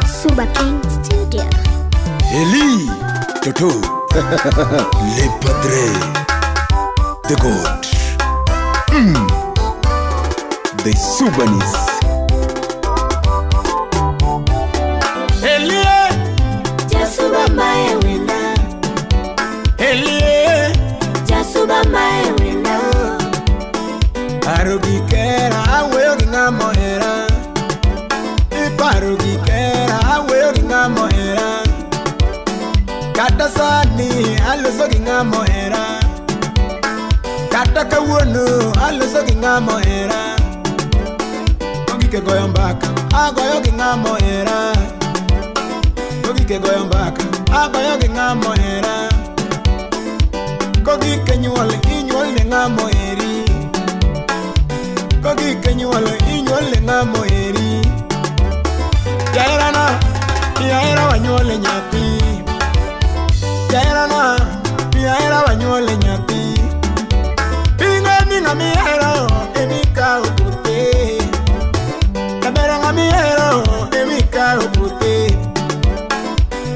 Suba King Studio. Eli Toto Le Padre The God The Subanis Elie Jasuba mae wenda. Elie Jasuba mae wenda. Arugikera aweyo gi ng'ama ohera. Iparo gikera aweyo gi ng'ama ohera. Kata sani aloso gi ng'ama ohera. Kata kawuono aloso gi ng'ama ohera. Ogike goyo mbaka agoyo gi ng'ama ohera. Kogike goyo mbaka agoyo gi ng'ama ohera. Kogike nyuol inyuol ne ng'ama oheri. Kogike nyuol inyuol ne ng'ama oheri. Jaherana, jahera wanyuole nyathi. Jaherana, jahera wanyuole nyathi. Pinga ni ng'ama ihero emikawo puothe. Jaber ng'ama ihero emikawo puothe.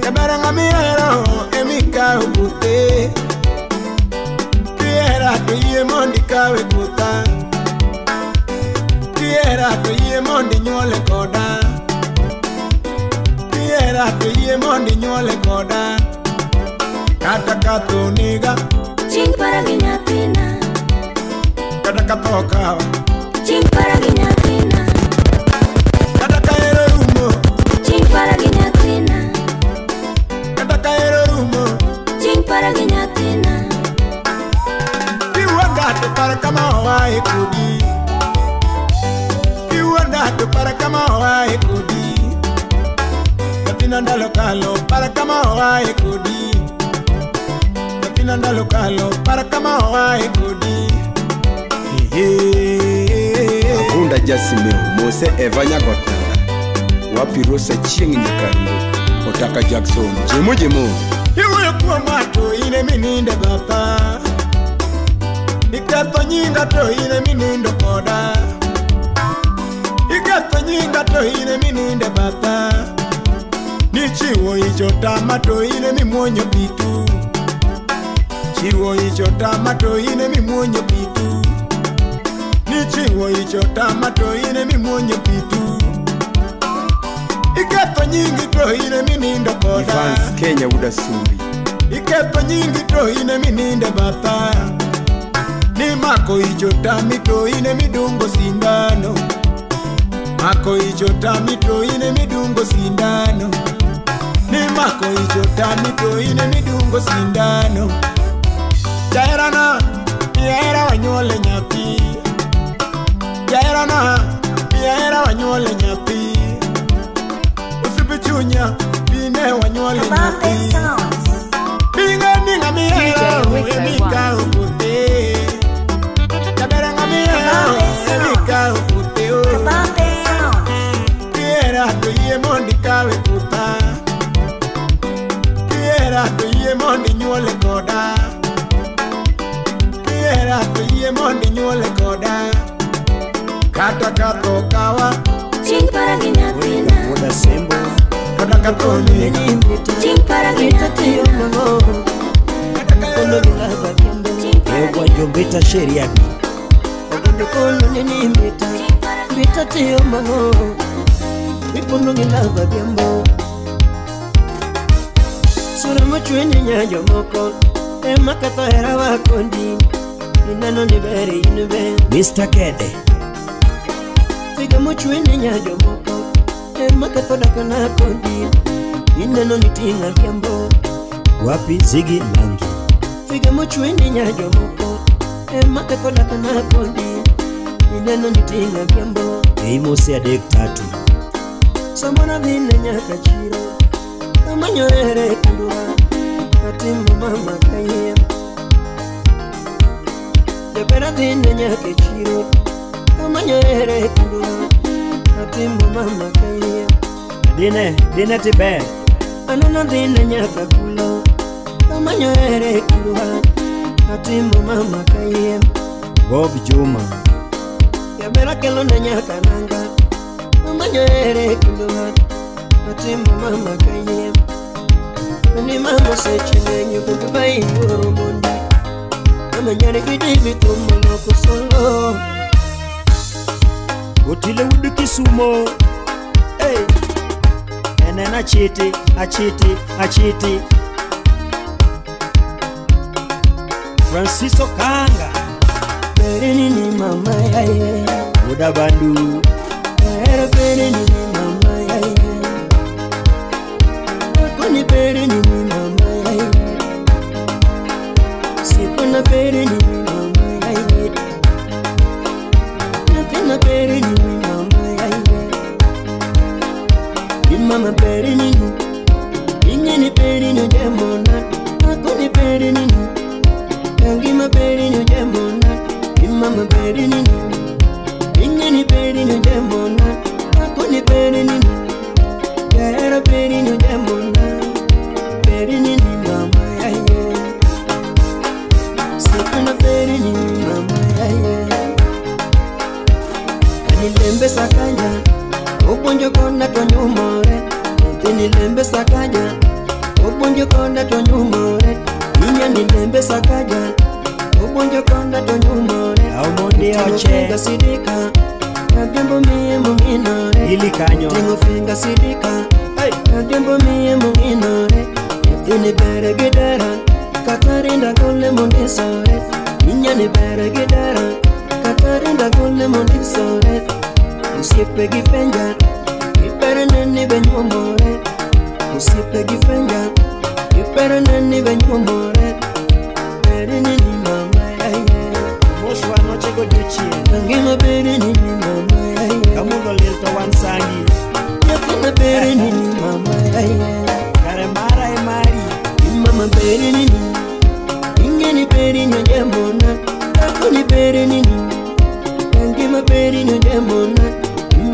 Jaber ng'ama ihero emikawo puothe. Kihera to yie mondo ikawe puotha. Kihera to yie mondo inyuole koda. Kihera to yie mondo inyuole koda. Kata ka tho nega Chieng' para gi nyathina. Kata ka tho okawa Chieng' para gi nyathina. Kata ka hera orumo Chieng' para gi nyathina. Kata ka hera orumo Chieng' para gi nyathina. Kiwuonda to par kama oaye kodi. Kiwuonda to par kama oaye kodi. Nyathina ndalo kalo par kama oaye kodi. Nyathina ndalo kalo par kama oaye kodi. Akunda Jasimeo Mose Eva Nyagotanga Wapi Rosa Chieng' Nyakaruo Otaka Jackson Jemo Jemo. Iwuoyo kuoma to in ema inindo e batha. Iketho nyinga to in ema inindo koda. Iketho nyinga to in ema inindo e batha. Nichiwo ich otama to in ema imuonyo pitu. Chiwo ich otama to in ema imuonyo pitu. Nichiwo ich otama to in ema imuonyo pitu. Iketho nyingi to in ema inindo koda. Evans Kenya Uda Sumbi. Iketho nyingi to in ema inindo e batha. Ni mako ich otami to in ema idungo sindano. Mako ich otami to in ema idungo sindano. Ni mako ich otami to in ema idungo sindano. Jaherana, jahera wanyuole nyathi. Jaherana, jahera wanyuole nyathi. Osiepe chunya, bine wanyuole nyathi. Pinga ni ng'ama ihero ema ikawo puothe. Jaber ng'ama ihero ema ikawo puothe o. Kihera to yie mondo ikawe puotha. Kihera to yie mondo inyuole koda. Kihera to yie mondo inyuole koda. Kata ka tho okawa Chieng' para gi nyathina. Wuoda Sembo Kata ka tho nega Chieng' para gi nyathina. Kata ka hera orumo Chieng' para gi Ewa Jombeta Sheriani Mbita tiyo mang'o Ipondo gi lava biambo Sura mochwenyi nya jomoko Ema ketho hera wa kondi Ineno ni ber in be Mr. Kede Figa mochwenyi nya jomoko Ema ketho dakna kondi Ineno ni ting'a biambo Wapi Ziggy Langi Figa mochwenyi nya jomoko Ema ketho dakna kondi Ineno ni ting'a biambo Eimose adek tatu Samora dhine nyaka chiro Amanyo here kundwa Atimo mama kayiem Jabera dhine nyaka chiro Amanyo here kundwa Atimo mama kayiem Dine, dine tiber Anana dhine nyaka kulo Amanyo here kundwa Atimo mama kayiem Bob Juma Jabera kelo na nyaka nanga Amanyo ere kindowa Atimo mama kayem Ni mama seche ng'eny kuonde ma iwuoro mondi Amanyare gi David Omoloko solo Otile wuod Kisumo. Hey. Enen achiti, achiti, achiti. Francisco Kanga. Berini ni mama yaye Muda Bandu. Ero berini ni mama yaye Akoni berini ni mama yaye Sikona berini ni mama yaye Napenda berini ni mama yaye Ni mama berini ni Ingeni berini ojemona Akoni berini ni Kangima berini ojemona Ni mama berini ni Ingeni berini ojemona Akoni berini ni Yero berini ojemona Berini ni mama yaye Sikuna berini ni mama yaye Nilembe sakanya Opuonjo konda to nyumore Nilembe sakanya Opuonjo konda to nyumore Inya nilembe sakanya Opuonjo konda to nyumore Aumondi oche Sidika Adhiambo miye mong'inore Ili kanyo Ting'o finga sidika Adhiambo miye mong'inore Nyathini bere gi dera Kata rinda gole mondisore Inya ni bere gi dera Kata rinda gole mondisore Osiepe gi penja Ipere ni be nyuomore Osiepe gi penja Ipere ni be nyuomore Berini ni mama yaye Moshwa noche godiochieng' Ngima berini ni mama yaye Kamundo liel to wan sangi Nyathina berini ni mama yaye Kare mara e mari Mama berini ni Ingeni berini ojemona Akoni berini ni Ngima berini ojemona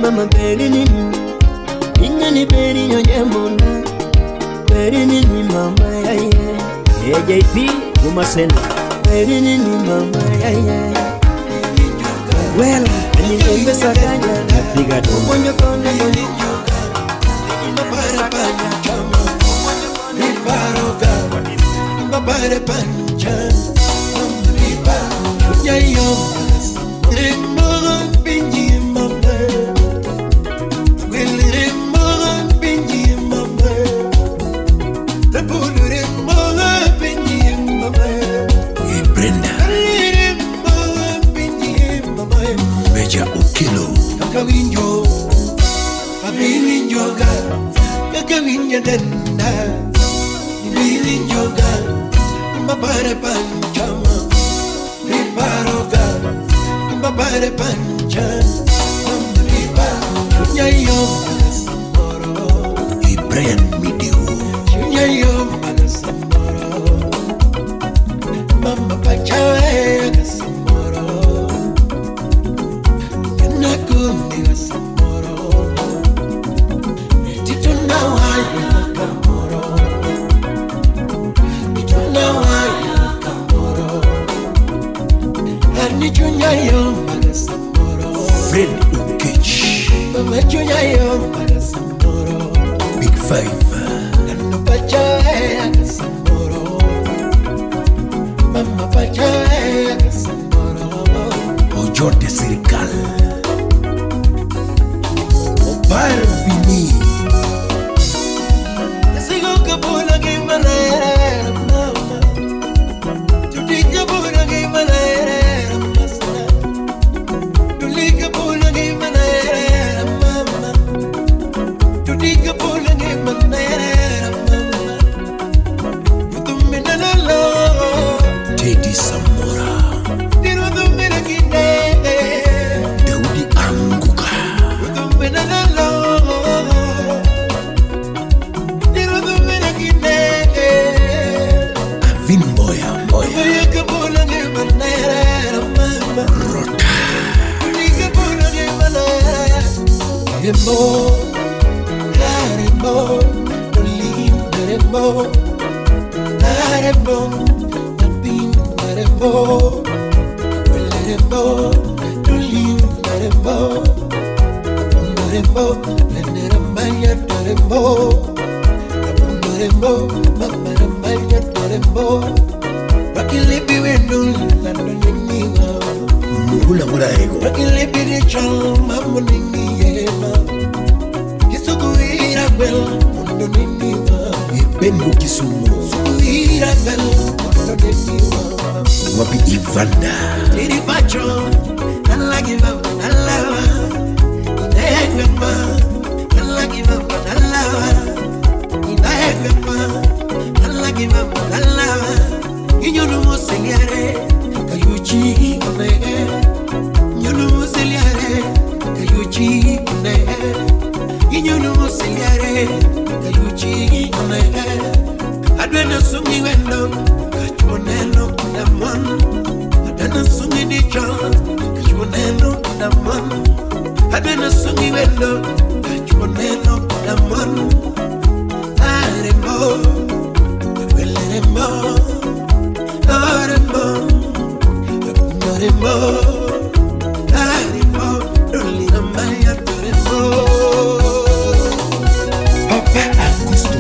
Mama berini ni Ingeni berini ojemona Berini ni mama yaye AJP Guma Center Berini ni mama yaye Well Nilembe sakanya Piga doma Opuonjo konda to Brenda Meja Okelo Kakawinjo Abiwinjoga Kakawinjo denda Ibiwinjoga Mbabare panchama Bibaroga Mbabare panchama Nyayo Moro Brian Midiwo Nyayo Moro Mama pachawe Moro Nakundi Moro Tituna waya Moro Tituna waya Moro Ani chunyayo Moro Fred Ukech Mama chunyayo Moro Big Five Nando pachawe Moro Mama pachawe Moro Ojote Sirikal Obar Vini Sigo kabula gimanera mama Tudi kabula gimanera mama Duli kabula gimanera mama Tudi kabula gimanera mama Utumina lalo Teddy Samora Diru tumina kine The Rembo, rembo, mama ramanya rembo. Bakilibi wendo lando nimiwa. Mugula mula ego. Bakilibi richal mamu nimiema. Kisukuira gwel mundo nimiwa. Ibengo Kisumu. Sukuira gwel mundo nimiwa. Wapi Ivanda. Tiri pacho, nalagi mama nalawa. Inegwema, nalagi mama nalawa. Inegwema, nalagi mama nalawa. Inyonu museliare, kayuchi onege. Inyonu museliare, kayuchi onege. Inyonu museliare, kayuchi onege. Adwena sungi wendo, kachuoneno kudamon. Adwena sungi dicho, kachuoneno kudamon. Adwena sungi wendo, kachuoneno kudamon. Arembo, abuelerembo. Arembo, arembo, arembo, dolina maya arembo. Papa Augusto.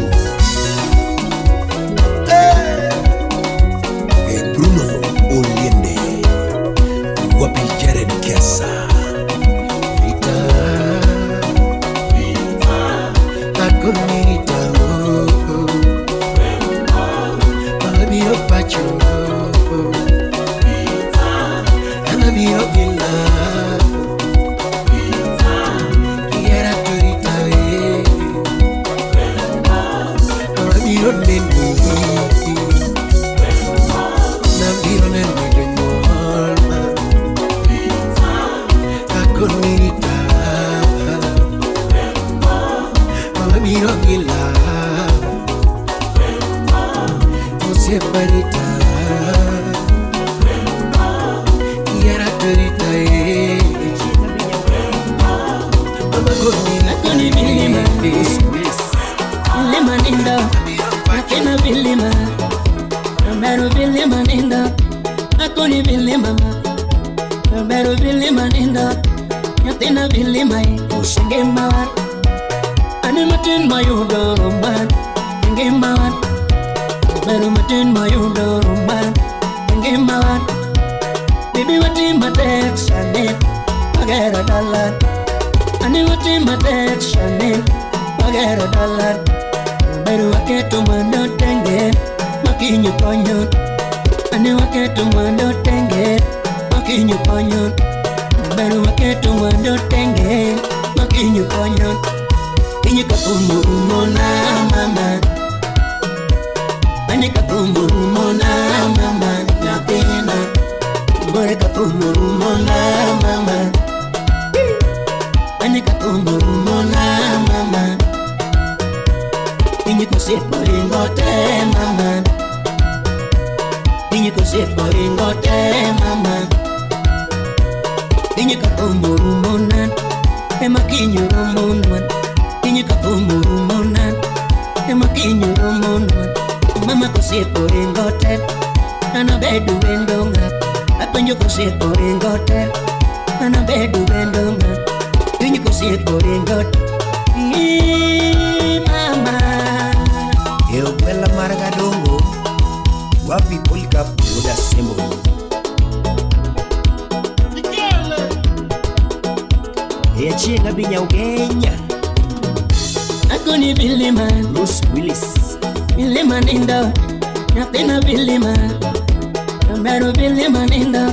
E Bruno Oliende. Wapi Jared Kiasa. Rita, Rita, akonita, oh, oh. Pacho, Anabiro Gila, Kiera Torita, Anabiro Neni, Nabiro Neni Jonyorma, Akonita, Anabiro Gila. Separita, Kiara torita, Mama Akoni vilima, vilima nindo, akena vilima, Romero vilima nindo, akoni vilima ma, Romero vilima nindo, nyathina vilima usengema war, ane matin mayudo romban, ngema war. Beru matin mayudo romban, ngema war. Bibi wati matek shane, pagero dollar. Ane wati matek shane, pagero dollar. Beru waketo mwando tenge, makinyo konyo. Ane waketo mwando tenge, makinyo konyo. Beru waketo mwando tenge, makinyo konyo. Inyo kapumu mona mama. Ane kapumu mona mama nyathina. Bore kapumu mona mama. Ane kapumu mona mama. Inyo kosepo ringote mama. Inyo kosepo ringote mama. Inyo kapumu mona. Ema kinyo romonwan. Inyo kapumu mona. Ema kinyo romonwan. Mama kosepo ringote, ana bedu wendo nga. Apenjo kosepo ringote, ana bedu wendo nga. Inyo kosepo ringote, mama. E ogwela mar Gadongo, wapi Polycarp Oda Sembo. E achieng' abinya Ugenya. Akoni vilima, Bruce Willis. Vilima nindo, nyathina vilima, Romero vilima nindo,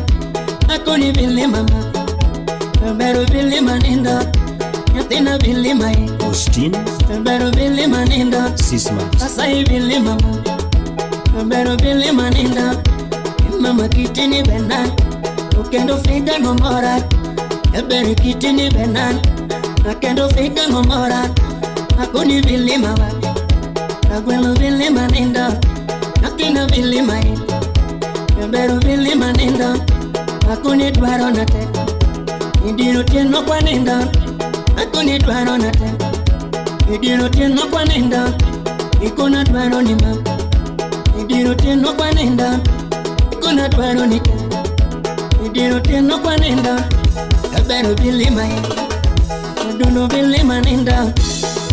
akoni vilima ma, Romero vilima nindo, nyathina vilima Austin, Romero vilima nindo, 6 months. Asai vilima ma, Romero vilima nindo, mama kitini benan, ukendo fika no mora, eberi kitini benan, akendo fika no mora, akoni vilima wa. Agwelo vilima nindo, nyathina vilima Romero vilima nindo, akoni dwaro nate. Idiro tieno kwa nindo, akoni dwaro nate. Idiro tieno kwa nindo, ikona dwaro ni ma. Idiro tieno kwa nindo, ikona dwaro ni te. Idiro tieno kwa nindo, Romero vilima, adundo vilima nindo.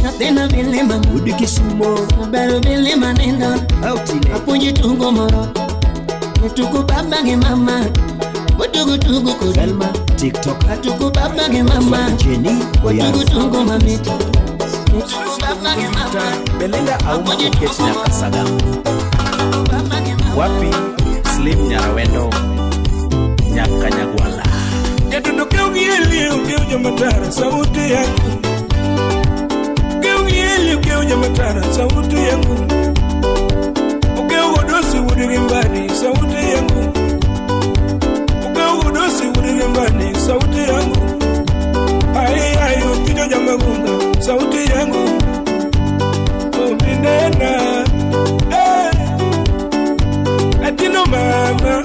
Nyathina bile mama Udi Kisumo Bero bile manenda Autile Apuonji tugo moro Tugo baba gi mama Watugo tugo kodi Selma TikTok Atugo baba gi mama Jenny Watugo tugo mamit Tugo baba gi mama Belinda Auma Oket Nyakasaga. Wapi Slim Nyarawendo Nyakanyagwala. Jatundo keu gieli ukeu jamatara sauti yangu. Keu gieli ukeu jamatara sauti yangu. Ukeu godosi udirimbani sauti yangu. Ukeu godosi udirimbani sauti yangu. Ai ai ukijo jamagunga sauti yangu. Ominena eh Atino mama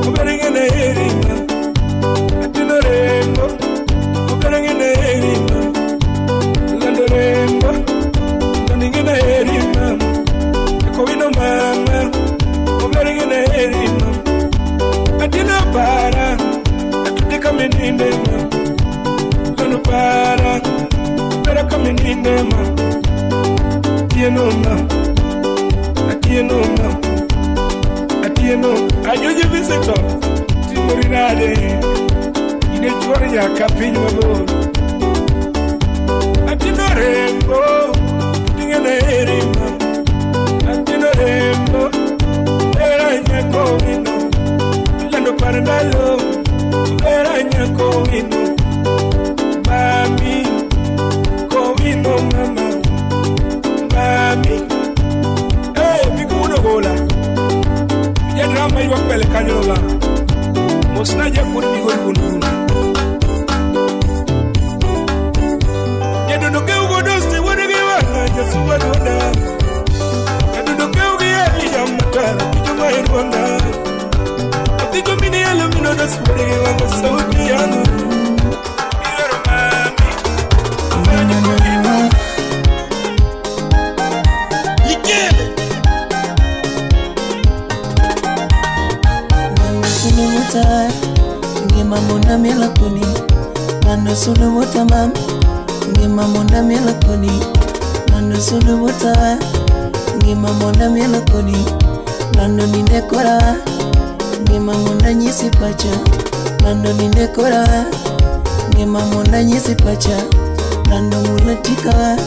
oberengene erima Atino rembo oberengene erima Lando rembo landingene erima Ekowino mama oberengene erima Atino para atuteka menindema Lando para peraka menindema Atieno ma, atieno ma, atieno. Ajoji visitor, timorinade, ine chuori nyaka piny mabor. Atino rembo, tingene erima. Atino rembo, era nyako wino. Lando par ndalo, era nyako wino. Mami, kowino mama. Mami, eh, mikuno gola. Ya drama iwa pele kanyo la. Mosna ja kuri migol bundu. Ya dodo ke ugo dosti wode ge wana ja suwa doda. Ya dodo ke ugo ya jamatara kijo ma irwanda. Atiko mini elo mino dosti wode ge wana sauti yangu. Iro mami. Ngima mona miela koni Nando sulu wuta mam Ngima mona miela koni Nando sulu wuta Ngima mona miela koni Nando ninde kora Ngima mona nyisi pacha Nando ninde kora Ngima mona nyisi pacha Nando mulatika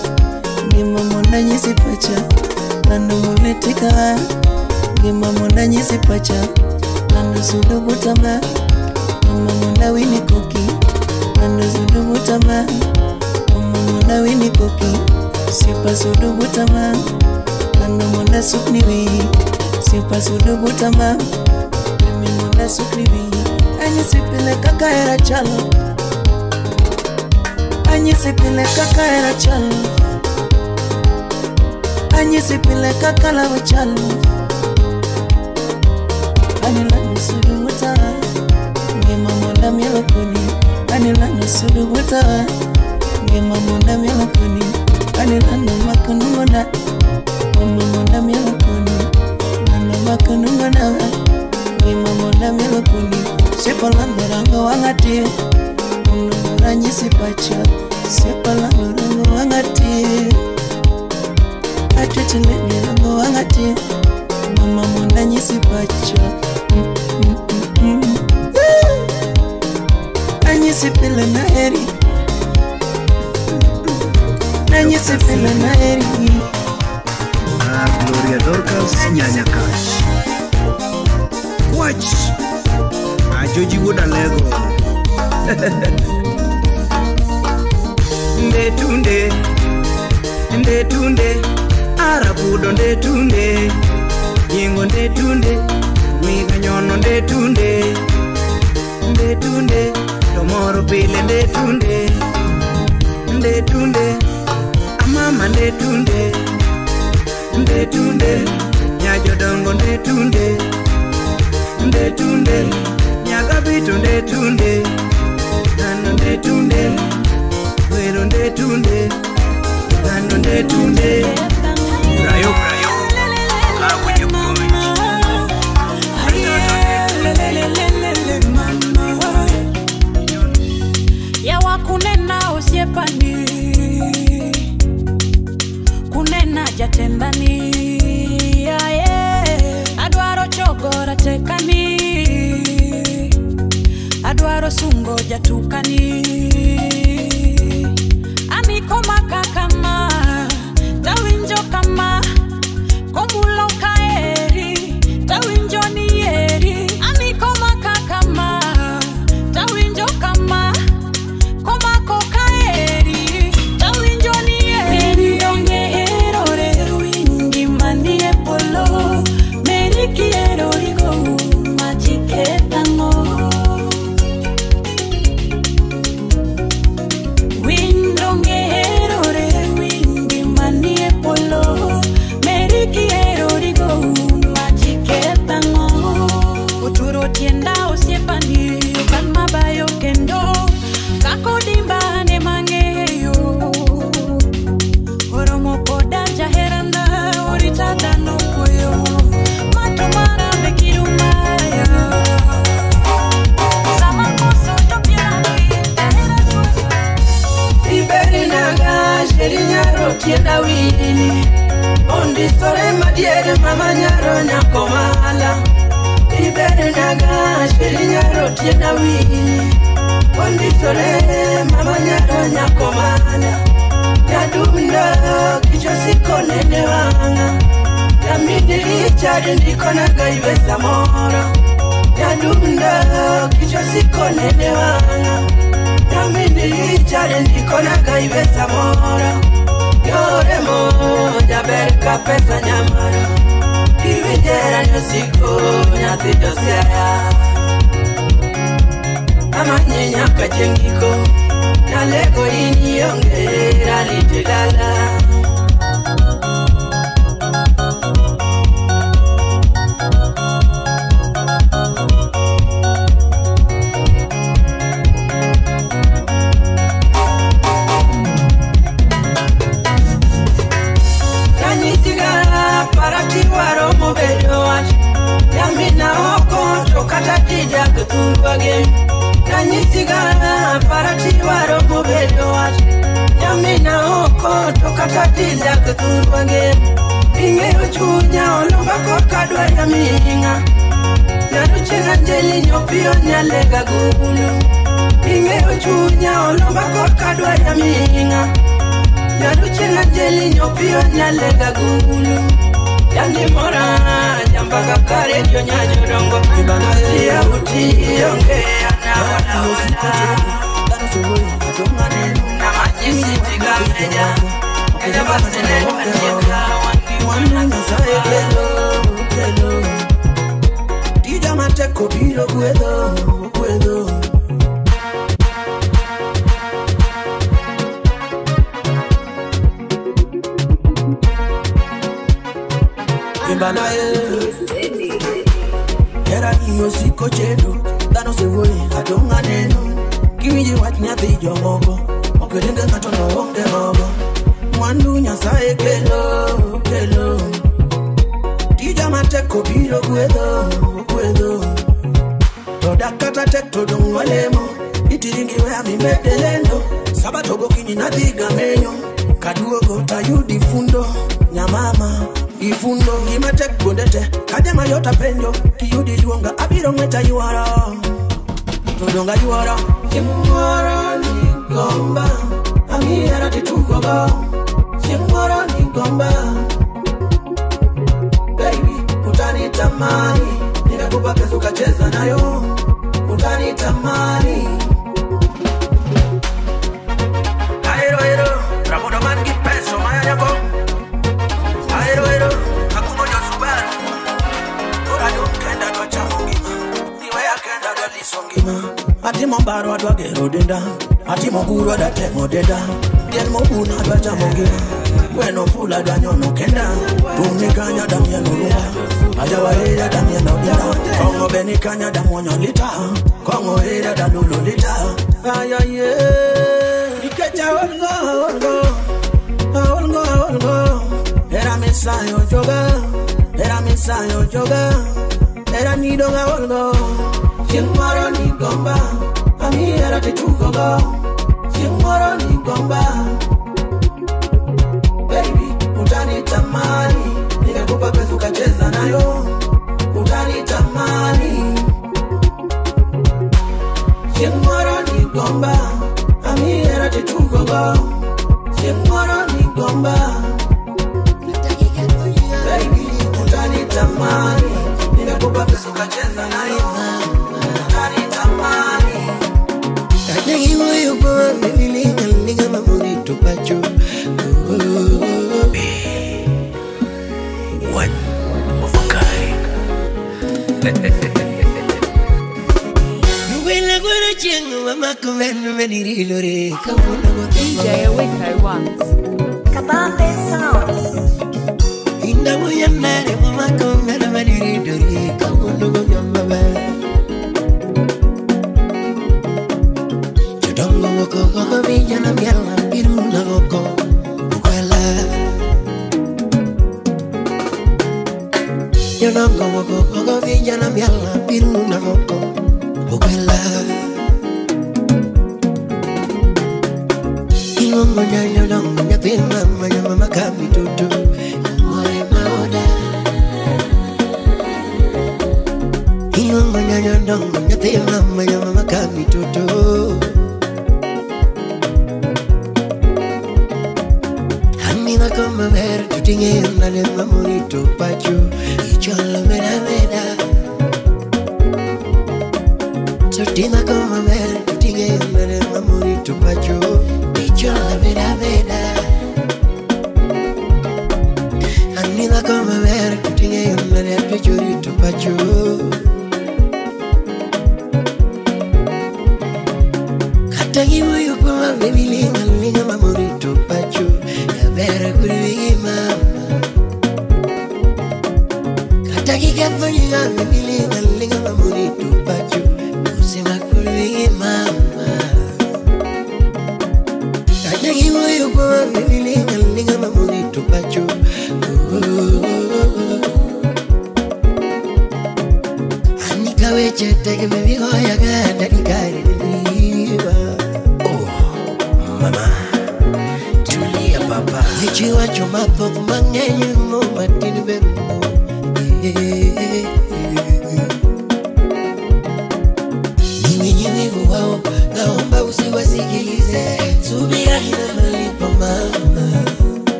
Ngima mona nyisi pacha Nando mulatika Ngima mona nyisi pacha Nando sulu wuta ma Mama mona wini koki Nando sulu wuta ma Mama mona wini koki Sipa sulu wuta ma Nando mona sukni wi Sipa sulu wuta ma Mimi mona sukni wi Anyi sipile kaka era chalo Anyi sipile kaka era chalo Anyi sipile kaka lawo chalo Anila nusulu wuta Ngima mona miela koni Anila nusulu wuta Ngima mona miela koni Anila numakunungona Mama mona miela koni Nana makunungona Ngima mona miela koni Sepalandorango wangati Unumuranyisi pacha Sepalandorango wangati Atuchile milango wangati Mama mona nyisi pacha Anyisi pile na heri Anyisi pile na heri Gloria Dorcas Nyanya Cash Kwach Ajoji wuod Alego Ndetunde Ndetunde Arabudo ndetunde Yingo ndetunde Wiga nyono ndetunde Ndetunde Tomoro pile ndetunde Ndetunde Amama ndetunde Ndetunde Nyajodongo ndetunde Ndetunde Nyakabito ndetunde Nano ndetunde Wero ndetunde Nano ndetunde Brayo brayo Awinjo Ya wakunena osiepani jatendani adwaro chogora tekani adwaro sungo jatukani amiko makakama tawinjo kama komulo kaeri tawinjo nieri amiko makakama tawinjo kama komako kaeri tawinjo nieri onge erore wingi manie polo meri kiero rigo machiketango windonge erore wingi manie polo meri kiero rigo machiketango uturo tienda osiepani kan mabayo kendo kakodimba ne mang'eyo oromo koda jaherana orita dhano kuoyo mato mara be kirumaya sama koso to piani jahera Iberinaga sheri nyaro tienda wili Ondisore madiere mama nyaro nyako mala Iberinaga sheri nyaro tienda wili Ondisore mama nyaro nyako mala Nyadunda kichwa nene wanga Nyamini Richard ndiko naga iwe samoro Nyadunda kichwa nene wanga Nyamini Richard ndiko naga iwe samoro Yore moja berka pesa nyamara Iwijera nyosiko nyathi Josiah Amanye nyaka chengiko Nalego ini onge ralitilala Nanyisiga paratiwaro mobedo wach Yamina oko to kata tija kuthurwage Nanyisiga paratiwaro mobedo wach Yamina oko to kata tija kuthurwage Ing'eyo chunya olomba koka dwa yaming'a Nyaruchena njeli nyopiyo nyalega gulu Ing'eyo chunya olomba koka dwa yaming'a Nyaruchena njeli nyopiyo nyalega gulu Yandi mora jambaga kare jo nyajodongo Tia uti onge ana wala Namanyisi tigameja Eja basene wanyeka Mwandu Nyasaye kelo kelo Tija mateko biro gwedho gwedho Imbanae Era ni osiko chedo Dhano osewuoye adong' aneno Kiwinji wach nyathi jomoko Ok ringe ng'ato no onge mogo Mwandu Nyasaye kelo kelo Tija matek obiro gwedho gwedho To dak kata tek to dong' walemo Itiringi weya mimede lendo Sabato gokinyi nadhi gamenyo Kaduogo tayudi fundo Nyamama ifundo ngima tek kuonde te Kaja mayot apenjo Kiyudi luonga abiro ng'wech ayuoro To dong' ayuoro Chieng' moro ni gomba Ang'iera titugogo Chieng' moro ni gomba Baby, utanitamani Nikakupa pesa ukacheza nayo Utanitamani Aero, aero, rabondo man gi pesa mayanyako Aero, aero, akumo jo Subaru Koro adong' kenda adwa chamo ngima Niweya kenda adwa liso ngima Atimo mbaro adwa gero denda Atimo guru adwa teng'o denda Diel mobuna adwa chamo ngima Gweno fula adwa nyono kenda Thum ni kanya adwa mielo rumba Ajawa hera adwa mielo denda Kong'o be ni kanya adwa muonyo lita Kong'o hera adwa lulo lita Ayaye Nikech aolgo aolgo Aolgo aolgo Era misayo joga Era misayo joga Era nidong aolgo Chieng' moro ni gomba Amiera titugogo Chieng' moro ni gomba Baby, utanitamani. mgomba. Baby, utanitamani, ninakupa pesa ukacheza nayo. Utanitamani. One of a kind. DJ Awiko once. Kabambe Sounds.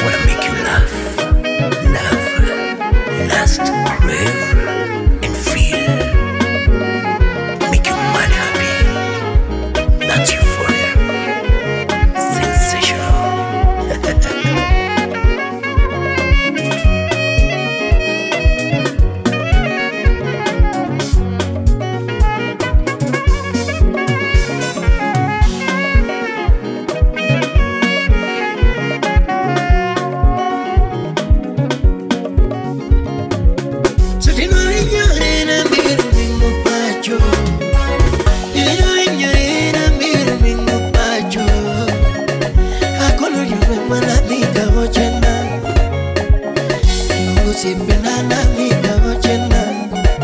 Wanna make you laugh, love, last, crave, and feel. Make you mad happy. That's euphoria. Sensational.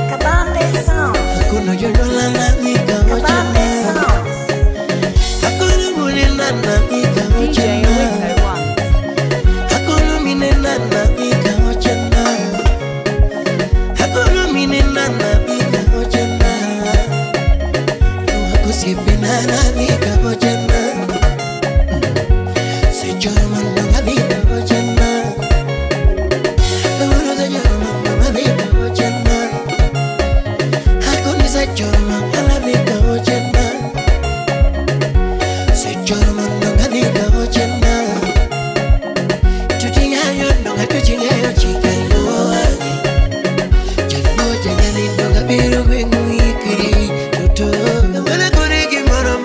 Kabambe Sounds. Kabambe Sounds. DJ Awiko once.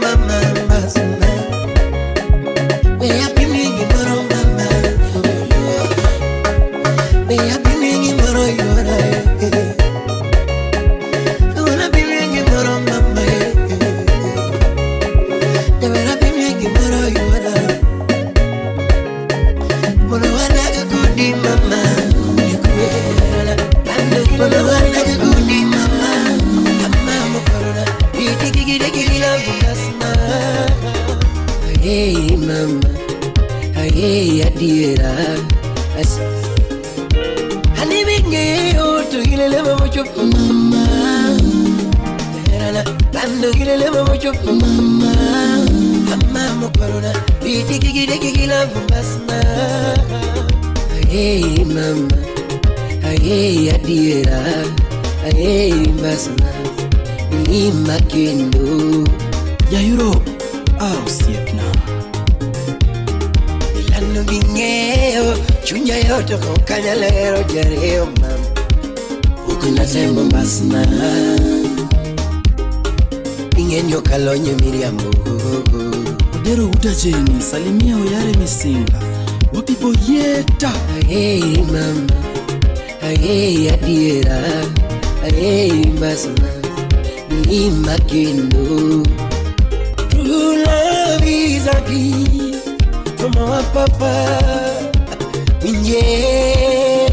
Mama, Hey mama, hey adiera, ani bingeyo to gilele mama mama, bando gilele mama mama, mama mokorona, digi digi gila basna. Hey mama, hey adiera, hey basna, lima kendo. Ja Europe, au siepna. Milano ging'eyo, chunya yoto kokanyalero jareo mama. Ukuna tembo basna. Ing'enyo kalonyo miriambo. Odero utajeni, salimia oyare misinga. Wapi boyeta. Hey mama, hey adiera, hey basna, lima kendo. True love is a gift from our papa. Yeah.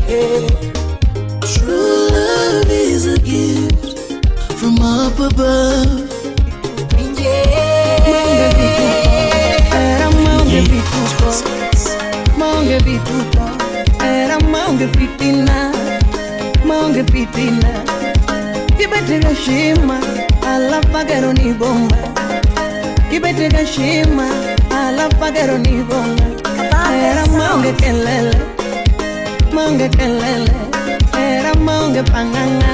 True love is a gift from up above. Era maunge vituko, maunge vituko, era maunge fitina, maunge fitina. Kibete shima, alapagero ni bomba. Kibete shima, alapagero ni bomba. Era maunge kelele, era maunge panganga,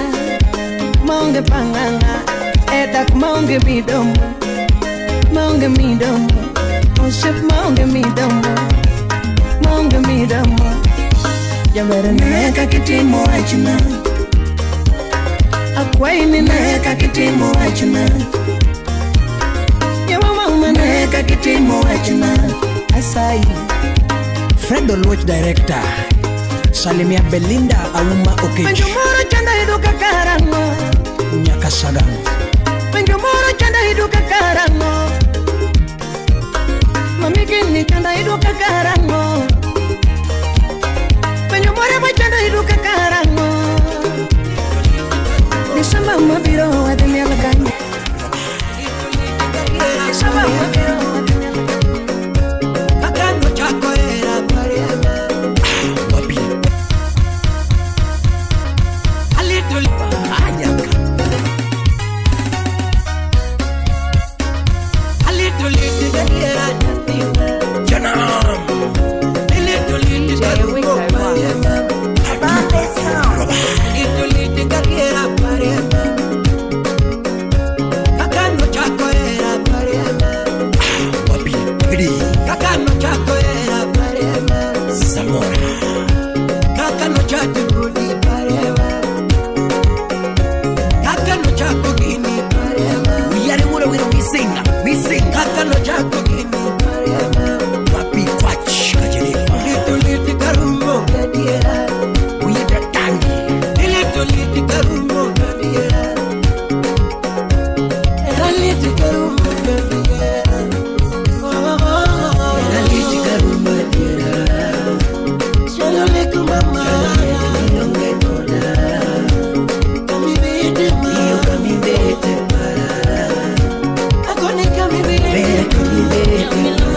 maunge panganga. Edak maunge midomo, maunge midomo. Osep maunge midomo, maunge midomo. Jamere neka kitimo achina, akwaini neka kitimo achina. Yamama neka kitimo achina. Asai Fred Oluoch director, salimia Belinda Auma Okech. Penjo moro chanda iduka karango, Nyakasagam. Penjo moro chanda iduka karango, mami gini chanda iduka karango. Penjo moro chanda iduka karango. Nisamba mabiro adhi alakany. Nisamba mabiro adhi alakany. Kakano chako era parema. Wapi? A little ayaka. A little little era Janam. A little little parema. Little little era parema. Kakano chako era parema. Wapi? Ready. Kakano chako era parema. Zamora. Kakano chako goli parema. Kakano chako gini parema. We are the one we don't sing. We sing. Kakano chako gini parema. Wapi kwach kajenifa. Little little karumo gadiera. We are the tangi. Little little karumo gadiera. Era little karumo gadiera. Oh oh oh. Era little karumo gadiera. Shalom mama. Nyonge kona. Kamibete ma. Iyo kamibete para. Akone kamibete. Kamibete para.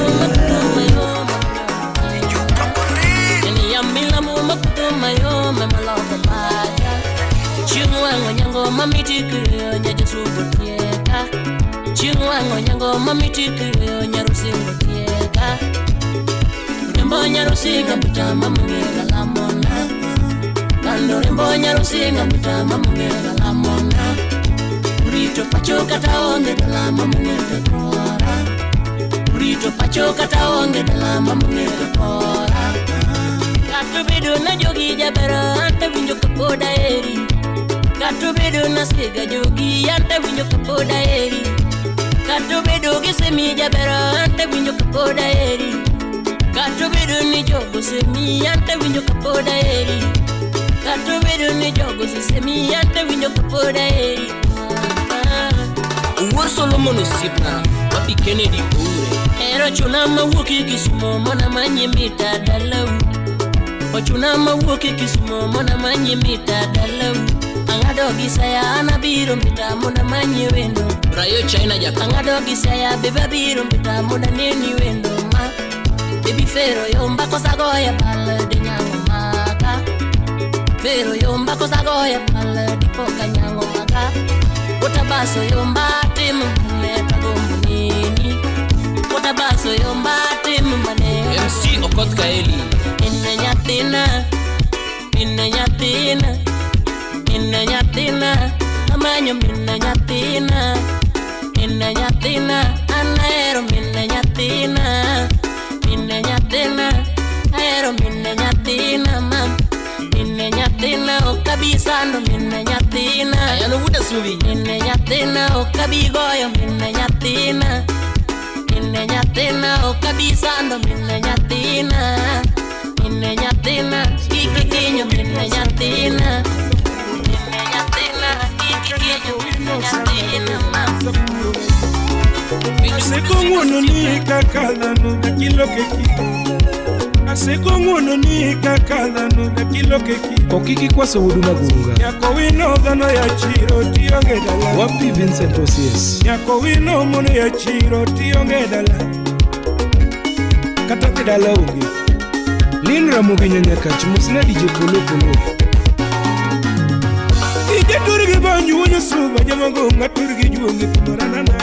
Katobedo na jogi jabero anta winjo kapoda eri. Katobedo na siga jogi anta winjo kapoda eri. Katobedo gi semi jabero anta winjo kapoda eri. Katobedo ni jogo semi anta winjo kapoda eri. Katobedo ni jogo semi anta winjo kapoda eri. Wuor Solomon osiepna, Wapi Kennedy Oure. Ero chuna mawuok e Kisumo mona manye mita dalau. Ochuna mawuok e Kisumo mona manye mita dalau. Ang'ado gisaya an abiro mbita mondo amanyi wendo. Rayo China jaka. Ang'ado gisaya bebe abiro mbita mondo aneni wendo ma. Baby fero yomba kosagoya pal di nyango maka. Fero yomba kosagoya pal di poka nyango maka. Otabaso yomba timo mane tagombo nini. Otabaso yomba timo mane. MC Okoth Kaeli. Inne nyathina, minne nyathina, minne nyathina, amanyo minne nyathina, minne nyathina, anahero minne nyathina, minne nyathina, ahero minne nyathina mam, minne nyathina ok abi sando minne nyathina, Ayano wuda subi. Minne nyathina ok abi goyo minne nyathina, minne nyathina ok abi sando minne nyathina. Minne nyathina, kik ihinyo minne nyathina. Minne nyathina, kik ihinyo minne nyathina mam. Aseko ni kaka dhano dakiloke ki. Aseko ng'uono ni kaka dhano dakiloke ki. Okiki kwaso wudu magunga. Nyako wino dhano ya chiro tionge dala. Wapi Vincent Osies. Nyako wino mono ya chiro tionge dala. Kata dhi dala onge. Lin Ramogi Nyanyakach mosna DJ Polo Polo. Ije turgi banyu wonyo suba jamango ngaturgi juonge pumaranana.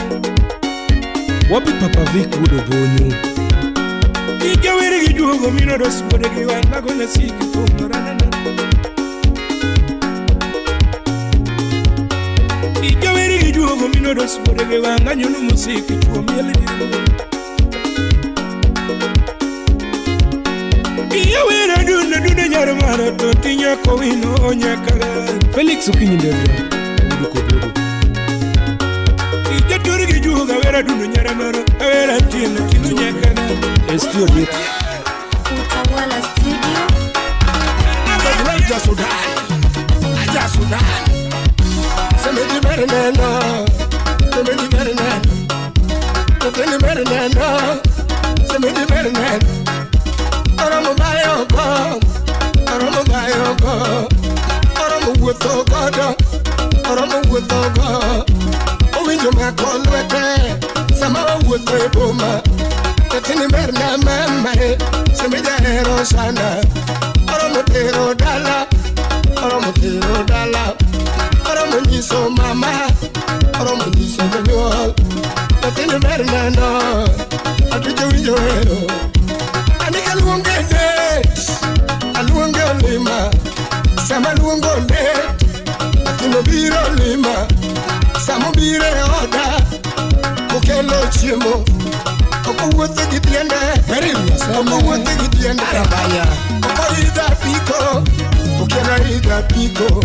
Wapi Papa Vic wudo bonyo. Ije wergi juogo mino dos bodegi wanga gonya siki pumaranana. Ije wergi juogo mino dos bodegi wanga nyono musiki chuo miele di. Iye wera duna duna nyar mara to tinya ko wino nyakaga. Felix Okinyi Ndebra wudu kododo. Ije turgi juoga wera duna nyar mara wera tino tino nyakaga. Estio Dick. Utawala Studio. Aja Sudan, Aja Sudan. Semedi bernena, semedi bernena, semedi bernena, semedi bernena. Oromo bayoko, oromo bayoko, oromo wuotho godo, oromo wuotho go. Owinjo mako lwete sama wawuotho e boma. Nyathini berna mama e, sembe jahero sana. Oromo tero dala, oromo tero dala, oromo nyiso mama, oromo nyiso jonyuol. Nyathini berna no, atucho winjo hero. Anika luonge det, aluonge olima, sama luongo det, nyathino biro lima, sama obiro e oda, okelo chiemo, ok owuotho gi tiende, ok owuotho gi tiende, ok oidho apiko, okier oidho apiko,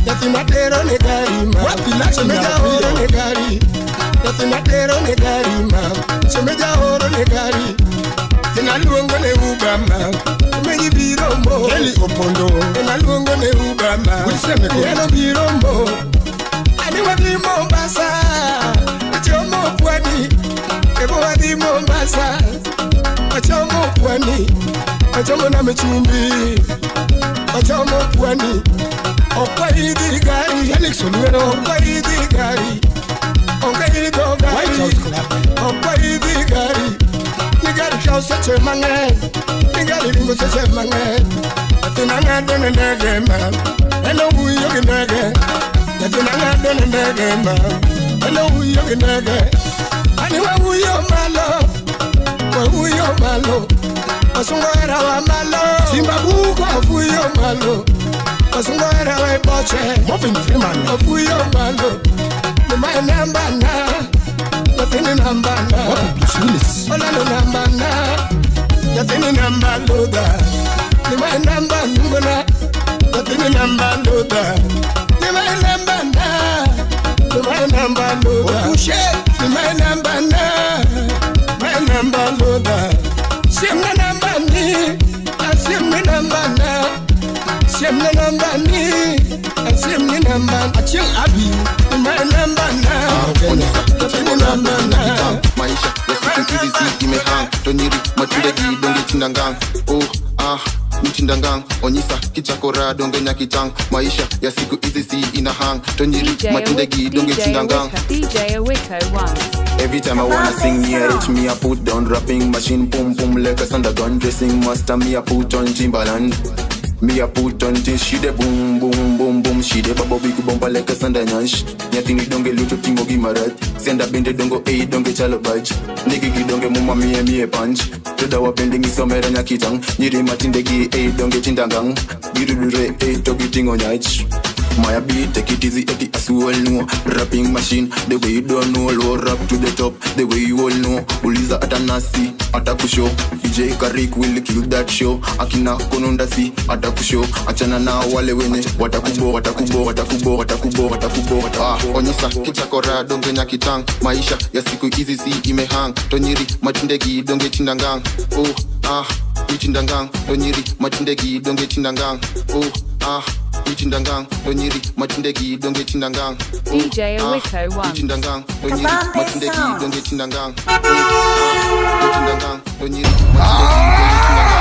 nyathi matero ne gari ma, some jaoro ne gari, nyathi matero ne gari ma, some jaoro ne gari. Ena luongo ne Uber ma, me biro mo. Eli Opondo. Ena luongo ne Uber ma, eno biro mo. Ani wadhi Mombasa, wachomo pwani. Ebo wadhi Mombasa, wachomo pwani. Wachomo na michumbi, wachomo pwani. Ok waidhi gari, Felix Olwero. Ok waidhi gari, onge idho gari. White House Club. Ok waidhi gari. Nigari kawo seche mang'eny, nigari ringo seche mang'eny. Nyathina ng'ado ne ndege ma, en owuoyo gi ndege. Nyathina ng'ado ne ndege ma, en owuoyo gi ndege. Ani wawuoyo malo, wawuoyo malo, wasungo herawa malo. Simba bugo. Wawuoyo malo, wasungo herawa e boche. Morgan Freeman. Wawuoyo malo, ni mae namba na, nyathini namba na. Wapi Bruce Willis. Olalo namba na, nyathini namba ludha. Ni mae namba nungona, nyathini namba ludha. Ni mae namba na, ni mae namba ludha. Okushe. Ni mae namba na, mae namba ludha. Siem na namba ni, asiem ni namba na. Siem na namba ni, asiem ni namba. Achieng' Abi. Ni mae namba na, nyathini namba na. Maisha ya siku hizi imehang tonyiri matunde gi donge tindangang oh ah. Ichindangang onyisa kichakora donge nyakitang maisha ya siku hizi si ina hang to nyiri matinde gi donge chindangang. DJ Awiko 1. Every time I wanna sing, me I reach me I put down rapping machine, boom boom like a thunder gun. Dressing master, me I put on Timbaland. Me I put on this, she de boom boom boom boom. She de babo big bumper like a thunder nyash. Nyathini donge luto tingo gi marat. Senda bende dongo ei donge chalo baj. Nigi gi donge muma mie mie punch. Toda wa bende ngisomera nyakitang. Nyiri matinde gi ei donge chindangang. Girudure ei togi tingo nyach. Maya beat, take it easy, eti as you all know. Rapping machine, the way you don't know. Low rap to the top, the way you all know. Uliza atanasi, atakushow. DJ Karik will kill that show. Akina konunda si, atakushow. Achana na wale wenye, watakubo, watakubo, watakubo, watakubo, watakubo. Ah, onyisa, kichakora, donge nyakitang. Maisha ya siku hizi si imehang. Tonyiri, matindegi, donge chindangang. Oh, ah, ichindangang. Tonyiri, matindegi, donge chindangang. Oh, ah. Ichindangang, tonyiri, matindegi, donge chindangang. DJ Awiko 1. Ichindangang, tonyiri, matindegi, donge chindangang. Ichindangang, tonyiri, matindegi, donge chindangang.